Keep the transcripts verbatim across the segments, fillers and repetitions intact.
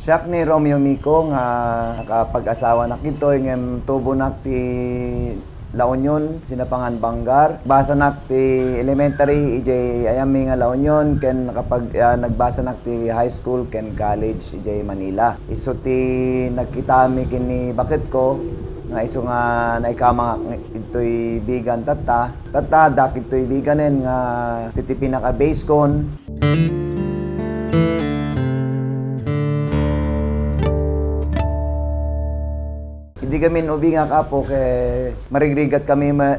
Siak ni Romeo Mico nga nakapag-asawanak ditoy ngem tubonak ti La Union, Sinapangan, Vanguard. Nagbasanak ti elementary idiay ayammi nga La Union ken nakapag-, ah, nagbasanak ti high school ken college idiay Manila. Isu ti nagkitami ken ni baketko nga isu nga naikamangak ditoy Vigan tatta. Tatta, adda ditoy Viganen nga iti pinaka-base kon. Idi kami ubingak, Apo, ket marigrigat kami ma-,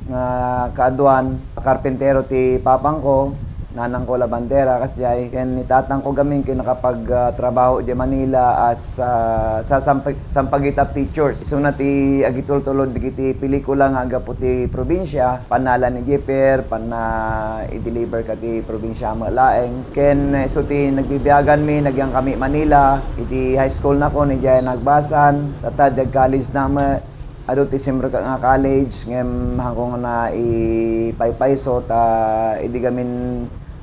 nga kaaduan, karpintero ti papangko, nanangko labandera, kasdiay, ken ni tatangko gamin ket nakapag, ah, trabaho idiay Manila as, ah, sa Sampa-, Sampaguita Pictures. Isuna ti agitultulod dagiti pelikula nga aggapu ti probinsia, pannalan idiay pier, panna i-deliver ka ti probinsia met laeng. Ken, eh, isu ti nagbibiaganmi, nagyan kami Manila, iti high school nakon, idiay nagbasan, tatta, diay college na met. Adu ti simrekak nga college, ngem haanko nga naipaypayso ta idi gamin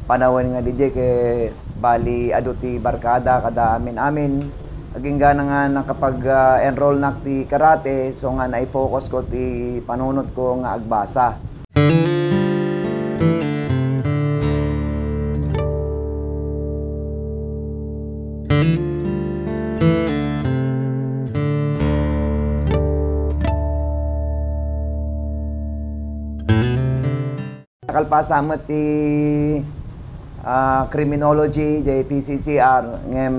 panawen nga didiay ket bali adu ti barkada kada amin-amin. Agingga nga nakapag, ah, enrollnak ti karate, so nga nai-focus ko ti panunotko nga agbasa. Nakalpasan met ti, ah, criminology, diay P C C R, ngem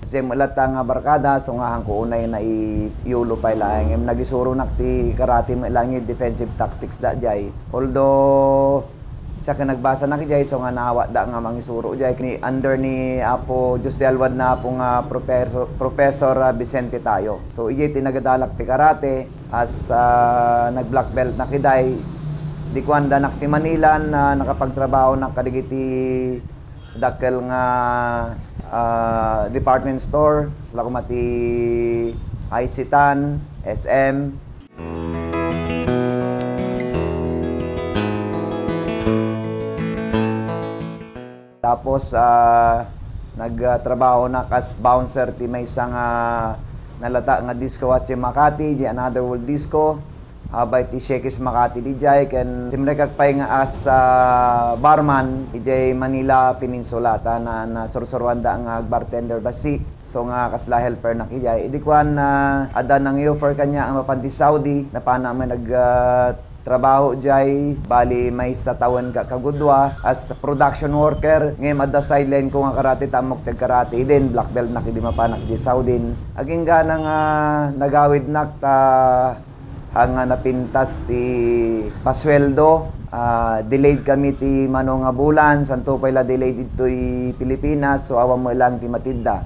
same latta nga barkada, so nga haanko unay naiyulo pay laeng, ngem nagisuronak ti karate met laeng, defensive tactics da diay. Although, siak nga nagbasanak diay, so nga naawatda nga mangisuro diay, ni, under ni Apo Jose Alwadna, Apo nga Professor, Professor, ah, Vicente Tayo. So, idiay ti nagadalak ti karate, as, ah, nag-black belt na kiday, idi kuan, addanak ti Manila, ah, nakapagtrabahonak kadagiti dakkel nga, ah, department store, sala koma ti Isetan, S M. Tapos, ah, nagtrabahonak as bouncer ti maysa nga nalata nga disco watch idiay Makati, di Another World Disco. Abay, ti Shakey's Makati diay, ken simrekak pay nga as, ah, barman idiay Manila Peninsula, ta na, nasursuroanda nga agbartender bassit. So nga kasla helpernak idiay. Idi kuan, ah, adda nang-offer kaniak nga mapan ti Saudi, napanak met nag, ah, trabaho diay, bali maysa tawen ka kagudua as production worker, ngem adda sideline ko nga karate, ta ammok ti agkarate, idin black beltnak idi mapanak idiay Saudi. Agingga nga nagawidnak ta haan nga napintas ti pasueldo, ah, delayed kami ti mano nga bulan, santo pay la delayed ditoy Pilipinas, so awan met laeng ti matidda.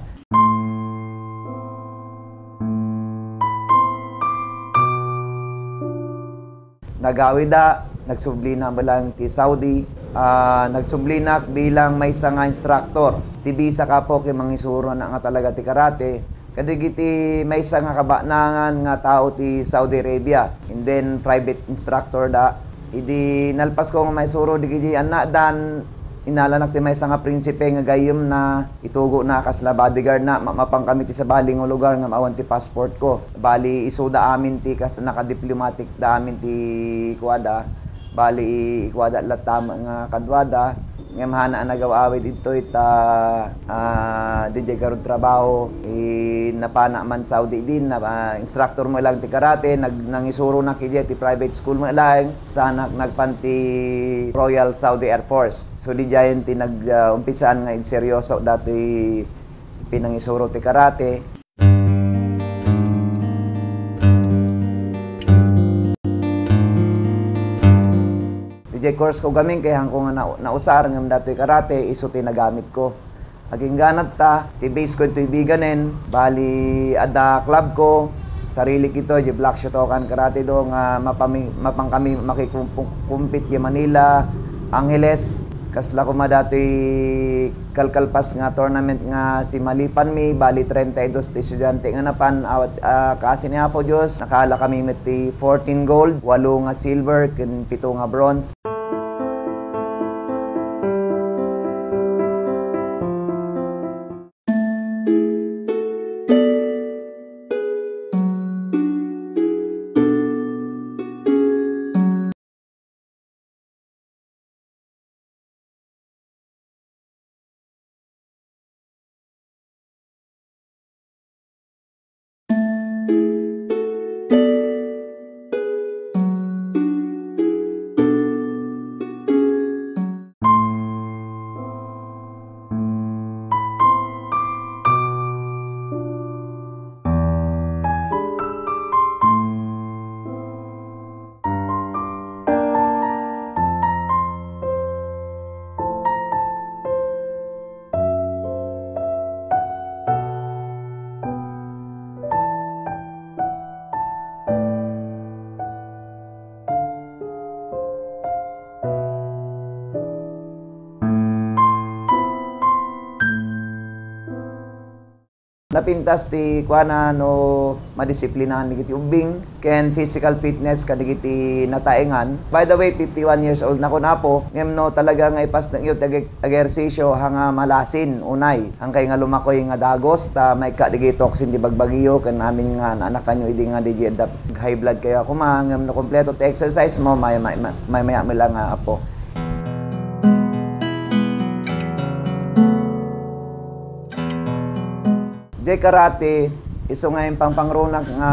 Nagawida, nagsublina met laeng ti Saudi. Ah, nagsublinak bilang maysa nga instructor. Ti bisak, Apo, ket mangisuronak nga talaga ti karate kadagiti maysa nga kabanangan nga tao ti Saudi Arabia. And then, private instructor da. Idi nalpasko nga maisuro dagiti anakdan, inalanak ti maysa nga prinsipe nga gayyemna, itugona a kasla bodyguardna, ma-, mapan kami ti sabali nga lugar ngem awan ti passportko. Bali, isuda amin ti kas-, nakadiplomatic da amin ti kuada. Bali, i-, ikuada latta met nga kaduada. Ngem haanna a nagaw-awid ditoy ta, ah, didiay garud trabaho. I-, napanak man Saudi idin, na, ah, instructor met laeng ti karate, nag-, nangisuronak idiay ti private school met laeng. Saannak nagpan ti Royal Saudi Air Force. So, didiayen ti nag, ah, umpisaan nga igseryoso datoy pinangisuro ti karate. Didiay course ko gamin, ket haanko nga na-, nausar ngem datoy karate, isu ti nagamit ko. Agingga ta, ti base ko ditoy Biganen, bali adda club ko, sarili kito, di Black Shotokan Karate Do, nga mapami-, mapan kami makikum-, compete di Manila, Angeles, kasla koma datoy kalkalpas nga tournament nga simalipanmi, bali treinta y dos ti estudiante nga napan, awat, ah, kaasi ni Apo Dios, nakaala kami met ti fourteen gold, walo nga silver, ken pito nga bronze. Napintas ti kuana no madisiplinaen dagiti ubbing ken physical fitness kadagiti nataengan. By the way, fifty-one years old na kun, Apo, ngem no talaga nga ipasnekyo ti ag-, egersisyo, ha nga malasin unay, hankay nga lumakoy nga dagus, ta maikka dagiti toxin ti bagbagiyo ken amin nga naanakanyo idi nga diay adda high blood kayo a kuma, ngem no kompleto ti exercise mo, may, may, may, may, may, may lang nga, Apo. Diay karate, isu nga impangpangrunak nga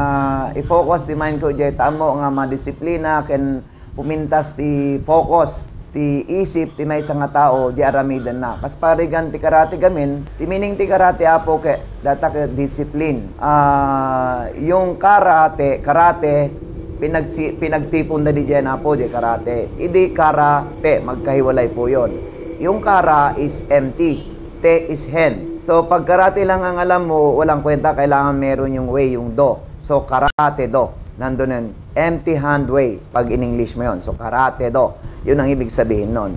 i-focus ti mind ko diay ta ammo nga madisiplina ken pumintas ti focus ti isip ti maysa nga tao diay aramidenna. Kas parigan ti karate gamin, ti meaning ti karate, Apo, ket data ket discipline. Ah, yung karate, karate, pinagsi-, pinagtipon da diay, Apo, diay karate. Idi karate, magkahiwalay po yon. Yung kara is empty. Te is hand. So, pag karate lang ang alam mo, walang kwenta, kailangan meron yung way, yung do. So, karate do. Nandun yun. Empty hand way, pag in English mo yun. So, karate do. Yun ang ibig sabihin nun.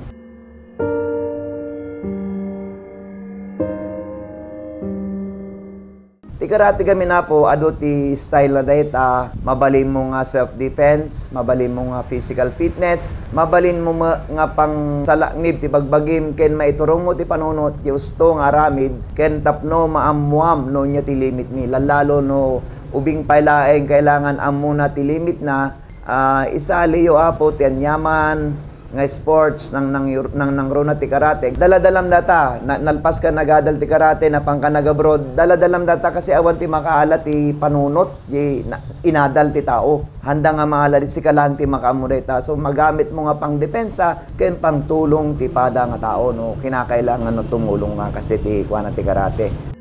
Ti karate gamin, Apo, adu ti style na dayta, mabalin mo nga self-defense, mabalin mo nga physical fitness, mabalin mo me-, nga pangsalaknib ti bagbagim, ken maiturong mo ti panunot ti usto nga aramid, ken tapno maammuam no ania ti limit mi. Lallalo no ubing pay laeng, kailangan ammona ti limit na, ah, isaliyo, Apo, ti aniaman nga sports, nang, nang, nang, nangruna ti karate. Daladalam data, na, nalpas ka nagadal ti karate, napan ka nag-abroad, daladalam data kasi awan ti makaala ti panunot, ti na, inadal ti tao. Handa nga maala di sika lang ti makaammo dayta. So, magamit mo nga pangdepensa, ken pangtulong ti pada nga tao, no, kinakailangan no tumulong nga kasi ti kuana ti karate.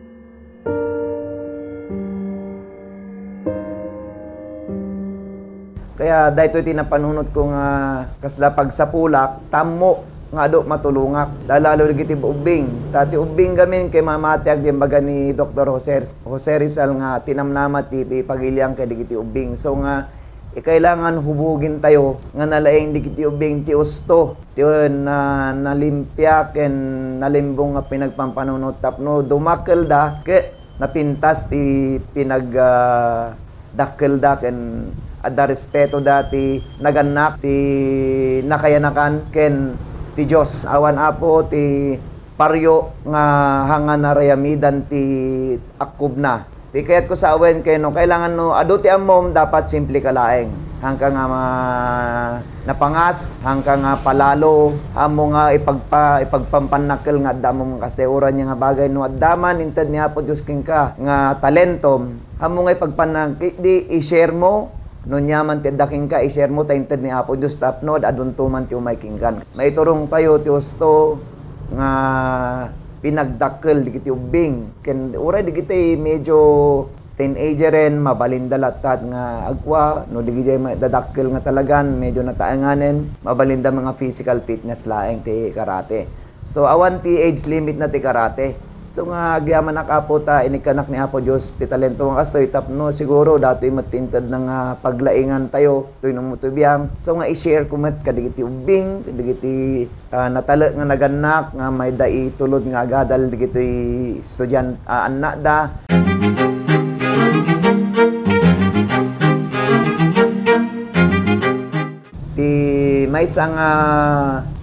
Kaya daytoy ti napanunot ko nga kasla pagsapulak, tammo nga adu matulongak, lalalo dagiti ubbing. Ta ti ubbing gamin ket mamatiak diay imbaga ni Doktor Jose, Jose Rizal nga tinamnama ti ipagilian kadagiti ubbing. So nga, ikailangan hubogintayo nga nalaing dagiti ubbing ti usto. Ti na, nalimpia ken nalimbong nga pinagpampanunot tapno dumakkelda ket napintas ti pinag, ah, dakkelda ken adda respetoda ti nagannak, ti nakayanakan ken ti Dios. Awan, Apo, ti pario nga hanga narayamidan ti akkubna. Ti kayatko sawen ket no kailangan no adu ti ammom, dapat simple ka laeng. Hangka nga ma-, napangas, hangka nga palalo, ammo nga ipagpa-, ipagpampannakkel nga adda ammom nga kasiuran nga bagay no adda man inted ni Apo Dios kenka nga talentom, ammo nga ipagpannak-, di i-share mo, no ania man ti adda kenka, i-share mo ta inted ni Apo Dios tapno ad-adunto man ti umay kenkan. Maiturong tayo ti usto nga pinagdakkel dagiti ubbing. Ken uray dagiti medyo teenageren, mabalinda latta nga agkua, no dagiti ma-, dadakkel nga talagan, medyo nataenganen, mabalinda mga physical fitness laeng ti karate. So, awan ti age limit na ti karate. So nga, agyamanak, Apo, ta inikkanak ni Apo Dios ti talento nga kastoy tapno siguro datoy met ti inted na nga paglaingan tayo, toy no mo ti biang. So nga, i-share ko met kadagiti ubbing, kadagiti ah, natalek nga nagannak nga mayda itulod nga agadal dagitoy estudian-, ah, annakda. Ti maysa nga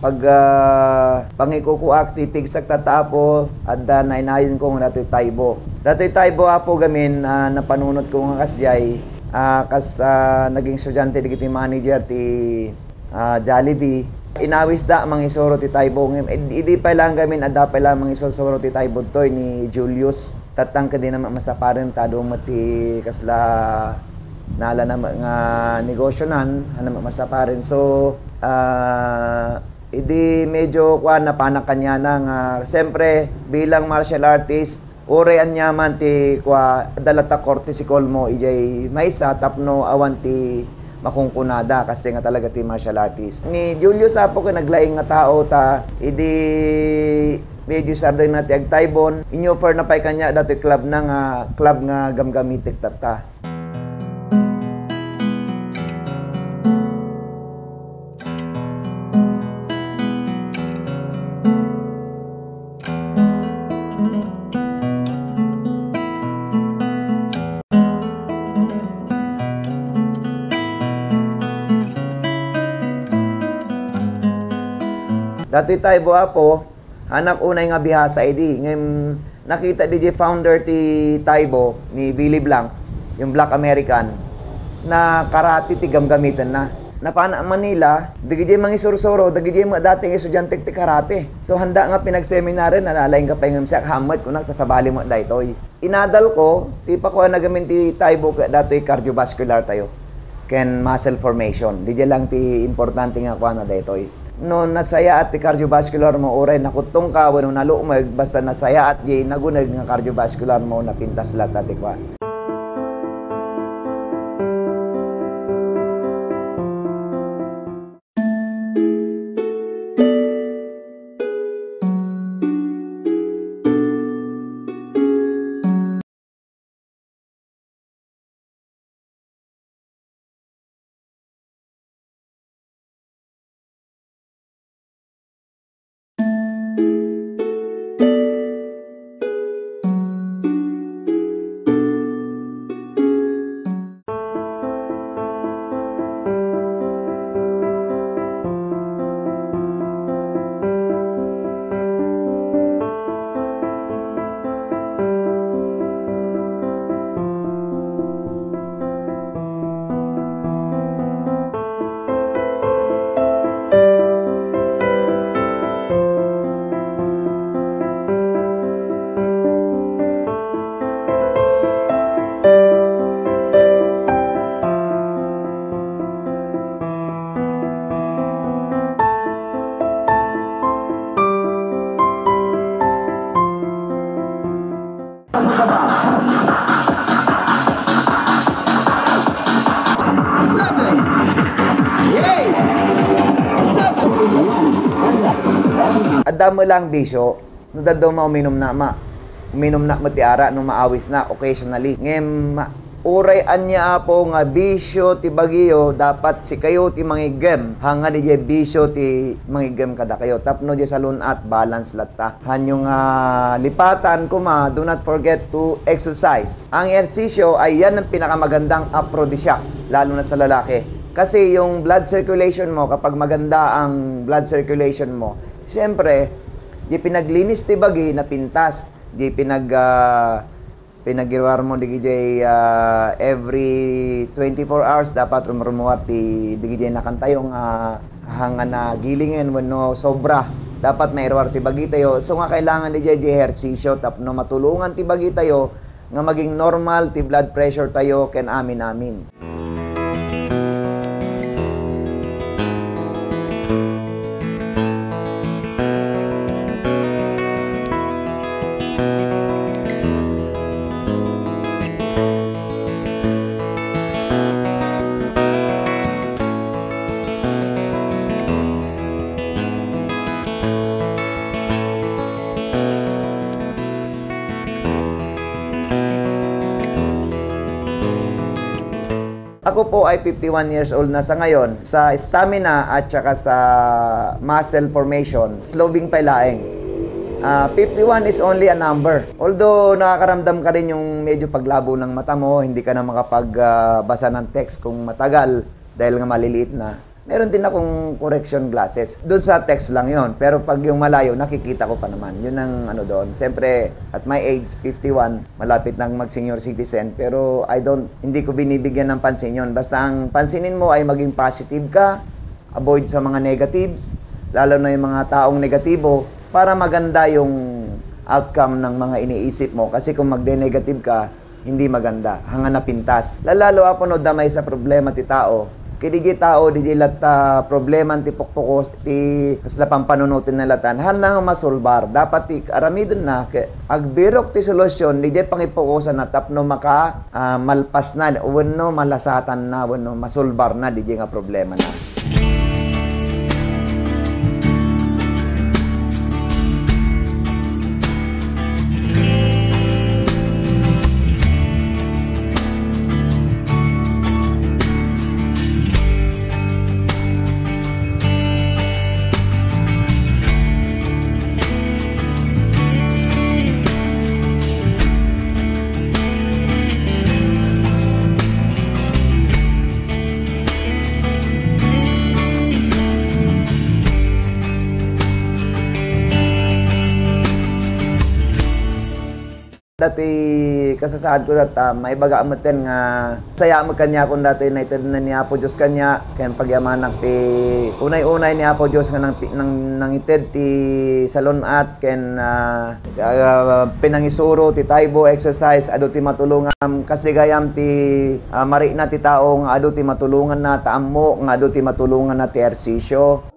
pag-, ah, pangikukuak ti pigsak tatta, Apo, adda nainayon ko nga datoy Taibo. Datoy Taibo, Apo, gamin, ah, napanunot ko nga kasdiay, ah, kas, ah, naging estudiante dagiti manager ti ah, Jollibee. Inawisda a mangisuro ti Taibo. Ngem id-, idi pay lang gamin, adda pay lang mangisuro ti Taibo toy ni Julius. Tattang ket dina met masaparen ta adu met ti kasla nala na met nga negosionan, ania met masaparen. So, ah, idi medyo kuan, napanak kaniana nga, siyempre, bilang martial artist, uray aniaman ti kua, adda latta korte si Colmo idiay maysa tapno awan ti makunkunada kasi nga talaga ti martial artist. Ni Julius, Apo, ket naglaing nga tao ta idi medyo sardengna ti agtaybon, in-offer na pay kaniak datoy club na nga, club nga gamgamitek tatta. Datoy Taibo, Apo, hanak unay nga bihasa idi. Ngem nakita didiay founder ti Taibo, ni Billy Blanks, yung Black American, na karate ti gamgamitenna. Napanak Manila, dagidiay mangisursuro, dagidiay met dati nga estudiantek ti karate. So, handa nga pinagseminaryo, nalalaing ka pay ngem siak, hammet, kunak, ta sabali met daytoy. Inadal ko, ti pakuana gamin ti Taibo ket datoy cardiovascular tayo, ken muscle formation. Didiay lang ti importante nga kuana daytoy. No nasayaat ti cardiovascular mo, uray nakuttong ka wenno nalukmeg, basta nasayaat diay naguneg nga cardiovascular mo, napintas latta ti kuan. Adda met lang bisyo, no dadduma uminumna ma. Uminumna met ti ara no maawisna occasionally. Ngem uray ania, Apo, nga bisyo ti bagiyo, dapat sikayo ti mangiggem. Hanga didiay bisyo ti mangiggem kadakayo. Tapno diay salun-at, balance latta. Hanyo nga lipatan koma, do not forget to exercise. Ang ehersisyo ay yan ang pinakamagandang aphrodisiac, lalo na sa lalaki. Kasi yung blood circulation mo, kapag maganda ang blood circulation mo, siyempre, di pinaglinis ti bagi, napintas. Di pinag, ah, pinagirwar mo, di jay, ah, every twenty-four hours, dapat rumrumuar ti, di jay nakantayo nga hanga na gilingen wenno sobra. Dapat mairwar ti bagitayo. So nga kailangan di jay, jay ehersisyo tapno matulongan ti bagitayo nga maging normal ti blood pressure tayo ken amin-amin. Ako po ay fifty-one years old na sa ngayon. Sa stamina at saka sa muscle formation, slowing pa laeng. Ah, fifty-one is only a number. Although nakakaramdam ka rin yung medyo paglabo ng mata mo, hindi ka na makapag, ah, basa ng text kung matagal dahil nga maliliit na. Meron din akong correction glasses. Doon sa text lang yon. Pero pag yung malayo, nakikita ko pa naman. Yun ang ano doon. Siyempre, at my age, fifty-one, malapit nang mag-senior citizen. Pero I don't, hindi ko binibigyan ng pansin yon. Basta ang pansinin mo ay maging positive ka, avoid sa mga negatives, lalo na yung mga taong negatibo, para maganda yung outcome ng mga iniisip mo. Kasi kung magde-negative ka, hindi maganda, hanga napintas. Lalalo apo no damay sa problema ti tao. Ket di tao, di latta problema ti pukpukos, ti kasla pampanunoten na latan. Hana nga masolbar. Dapat ti aramiden na, ket agbirok ti solusyon, di pangipukosan na tapno maka, ah, malpas na, wenno malasatan na, wenno masolbar na, di nga problema na. Ti kasasaadko, ita, maibaga metten nga sayaat met kaniakon datoy, naitedna ni Apo Dios kaniak, ken pagyamanak ti unay-unay ni Apo Dios nga nang-, nang-, nangited ti salun-at ken, ah, ah, pinangisuro ti Tae Bo exercise, adu ti matulongam, kas di gayam ti, ah, marikna ti tao nga adu ti matulonganna, ta ammo nga adu ti matulonganna ti ehersisio.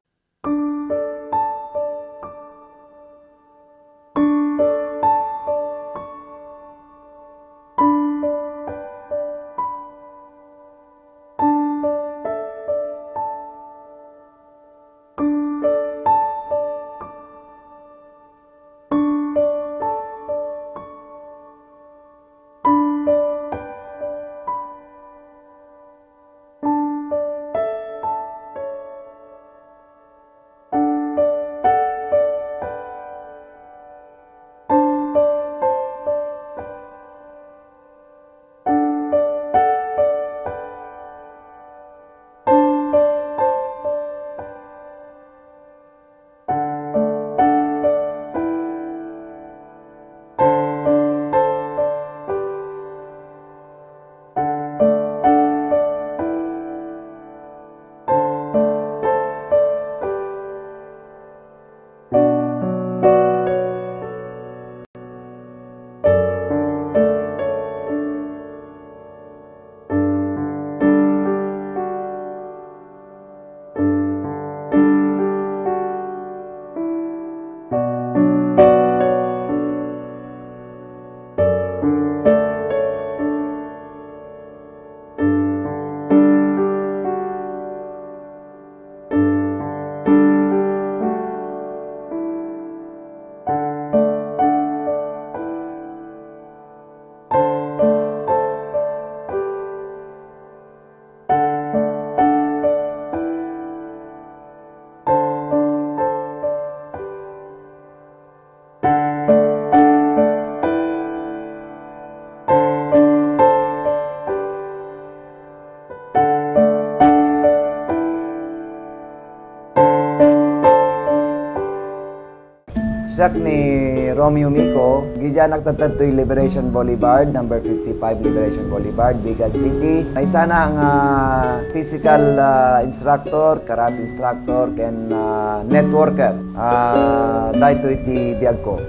Siak ni Romeo Mico, idianak ditoy Liberation Boulevard, number fifty-five Liberation Boulevard, Vigan City. Maysana nga physical, ah, instructor, karate instructor, ken, ah, networker. Ah, daytoy ti biagko.